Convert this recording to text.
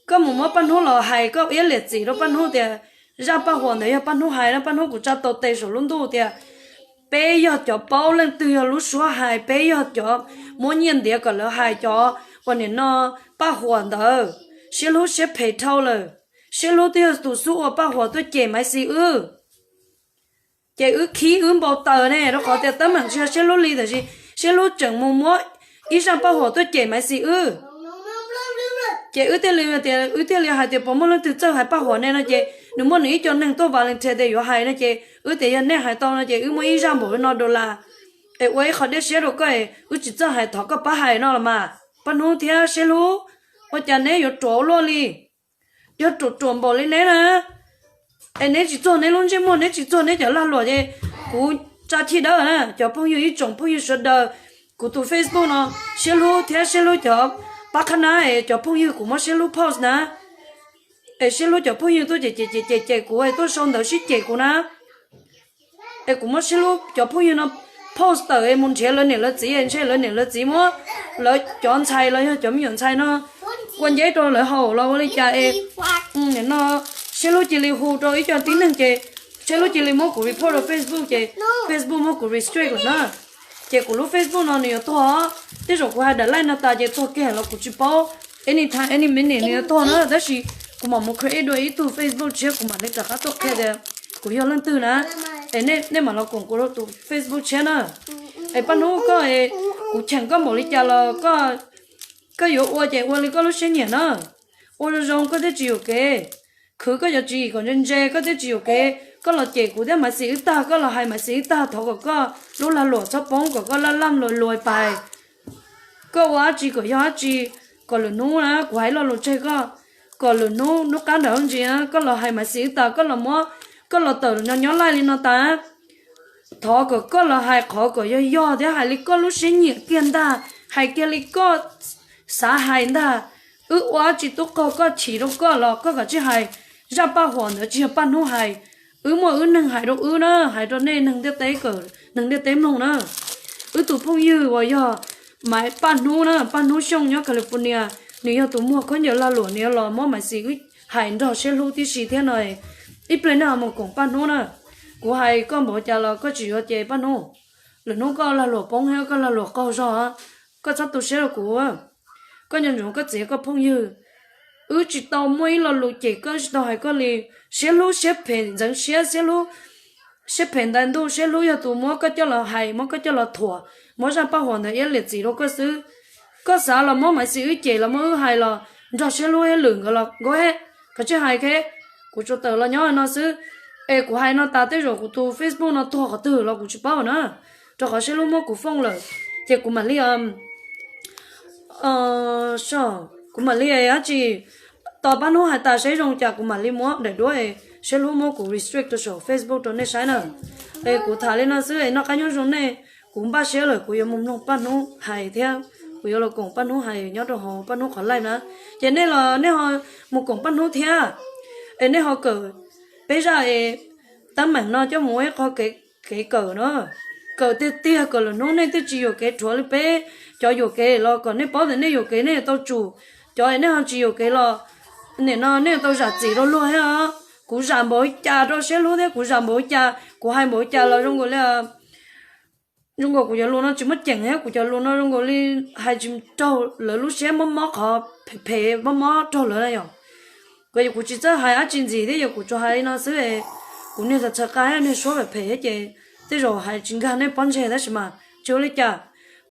Koj mus muab Paj Hnub los hais, koj iab liam txim rau Paj Hnub tias zaj Paj Huam ntawd yog Paj Hnub hais na. Paj Hnub kuv tsa tau tes saum lub ntuj tias peb yog cov paub leej twg yog lub suab hais, peb yog cov muab nyiaj ntiav kom lawv hais cov uas nim no Paj Huam ntawd siab hlub siab phem dhau lawm. Siab hlub twb yog tus xub ua Paj Huam tuaj cem Maiv Xis wb. Ces wb khib wb npau taws ne, rau qhov tias teeb meem tsis yog siab hlub li, tiam sis siab hlub tseem mus muab ib zaj Paj Huam tuaj cem Maiv Xis wb. Ces wb thiaj li tias, wb thiaj li hais tias puas muaj leej twg txawj hais Paj Huam ne no, ces nws muaj nws ib co neeg tuaj volunteer tias yuav hais no, ces wb tias yog nej hais tau no ces wb muab ib zaj npaum li no dollar es ua ib qho dej siab rau koj es wb tsis txawj hais, thov koj pab hais no los mas. Paj Hnub thiab siab hlub, ua cas neb yuav ruam ua luaj li? Yog ruam ruam npaum li neb na, es neb tsis txuag neb lub ntsej muag, neb tsis txuag neb cov lag luam ces kuv tsa chij dawb na, cov phooj ywg ib tsoom phooj ywg sawv daws, kuv tus Facebook no, siab hlub thiab siab hlub cov pab qhab nab es cov phooj ywg kuv muab siab hlub post na, es siab hlub cov phooj ywg tuaj cem cem cem cem kuv es tuaj sau ntawv sib cem kuv na. Es kuv muab siab hlub cov phooj ywg no post tawm es mus nrhiav lawv niam lawv txiv, ntshe lawv niam lawv txiv muab lawv cov ntxhais los yog cov me nyuam ntxhais no ua nceb rau lawv haus los ua li cas es no siab hlub cia li hu rau ib co tib neeg ces siab hlub cia li muab kuv report rau Facebook ces Facebook muab kuv restrict lawm na. Ces kuv lub Facebook no nws yuav tuag, tej zaum kuv hais daim live no tas ces tuag kiag los kuv tsis paub. Anytime any minute nws yuav tuag na, tab sis kuv mam mus create dua ib tug Facebook tshiab kuv mam li rov qab tuaj qhia tias kuv yog leej twg na. Es nej mam los koom kuv rau tus Facebook tshiab na. Es Paj Hnub koj, kuv cheem koj npaum li cas los koj yuav ua ces ua li koj lub siab nyiam na. Ua zoo zoo koj thiaj tsis yuam kev, khwv koj cov tswv yim kom ntse ntse koj thiaj tsis yuam kev. Koj los cem kuv thiab Maiv Xis wb tag, koj los hais Maiv Xis wb tag, thov kom koj lub lag luam txhob poob, kom koj laj laj luas luas pais. Koj ua dab tsi kom yog dab tsi, kom lwm hnub na kuv hais lo lus tseg koj, kom lwm hnub hnub qab nram ntsis koj los hais Maiv Xis wb tas, koj los muab, koj los tawm no nyob laij li no tas, thov kom koj los hais qhov kom yog yog thiab hais li koj lub siab nyiam kiag ntag, hais kiag li koj xav hais ntag. Wb ua dab tsi tub qaug koj chim rau koj los koj kav tsij hais. Zaj Paj Huam ntawd tsis yog Paj Hnub hais, wb muaj wb neeg hais rau wb na, hais rau nej neeg ntiaj teb, neeg ntiaj teb mloog na. Wb tus phooj ywg uas yog Maiv Paj Hnub na, Paj Hnub Xyooj nyob California, nws yog tus muag khaub ncaws lag luam, nws yuav los muab Maiv Xis wb hais nrog siab hlub tib si thiab no. Ib pliag nej ho mus koom Paj Hnub na. Kuv hais koj npaum cas los koj tsis yuav ces Paj Hnub, lwm hnub koj lag luam poob thiab koj lag luam qaug zog, koj txhob tu siab rau kuv. Koj nco ntsoov koj txiv koj phooj ywg, wb tsis tau muaj ib lo lus cem koj, tsis tau hais koj li. Siab hlub siab phem ntxeev siab, siab hlub siab phem ntais ntuj, siab hlub yog tus muab koj coj los hais, muab koj coj los thuam, muab zaj Paj Huam ntawd iab liam txim rau koj xwb. Koj xav los muab Maiv Xis wb cem los muab wb hais los nrog siab hlub thiab lwm nkawd los nkauj he, koj tsis hais khe. Kuv tsuas tawm los nyob no xwb. Es kuv hais no tas tej zaum kuv tus Facebook no tuag qhov twg los kuv tsis paub na, rau qhov siab hlub muab kuv foob lawm, ces kuv mam li kuv mam li dab tsi tos Paj Hnub hais tas saib zoo cas kuv mam li muab daim duab siab hlub muab kuv restrict rau saum Facebook rau nej saib na. Es kuv tham li no xwb es noj qab nyob zoo nej, kuv npaj siab lawm kuv yuav mus mloog Paj Hnub hais thiab kuv yuav los koom Paj Hnub hais nyob rau hauv Paj Hnub qhov live na. Ces nej los nej ho mus koom Paj Hnub thiab, es nej ho kawm peb zaj es teeb meem no coj mus ua ib qho kev kawm na. Kawm tiag tiag kom lwm hnub nej thiaj tsis yuam kev rhuav li peb cov yuam kev los kom nej paub tias nej yuam kev nej yuav tau tsum. Cov nej ho tsis yuam kev los nim no nej yuav tau zam txim rau luag thiab. Kuv zam npaum li cas rau siab hlub thiab kuv zam npaum li cas, kuv hais npaum li cas los zoo nkaus li zoo nkaus kuv cov lus no tsis muaj ceem thiab kuv cov lus no zoo nkaus li hais tsis raug lawv lub siab, mob mob qhov phem phem mob mob raug lawv na yom. Kuv, kuv tsis txawj hais dab tsi ntxiv thiab, yog kuv tsuas hais li no xwb, kuv niag txhaws txhaws qa niag suab phem phem ces tej zaum hais tsis nkag nej pob ntseg tab sis mas tsis ua li cas.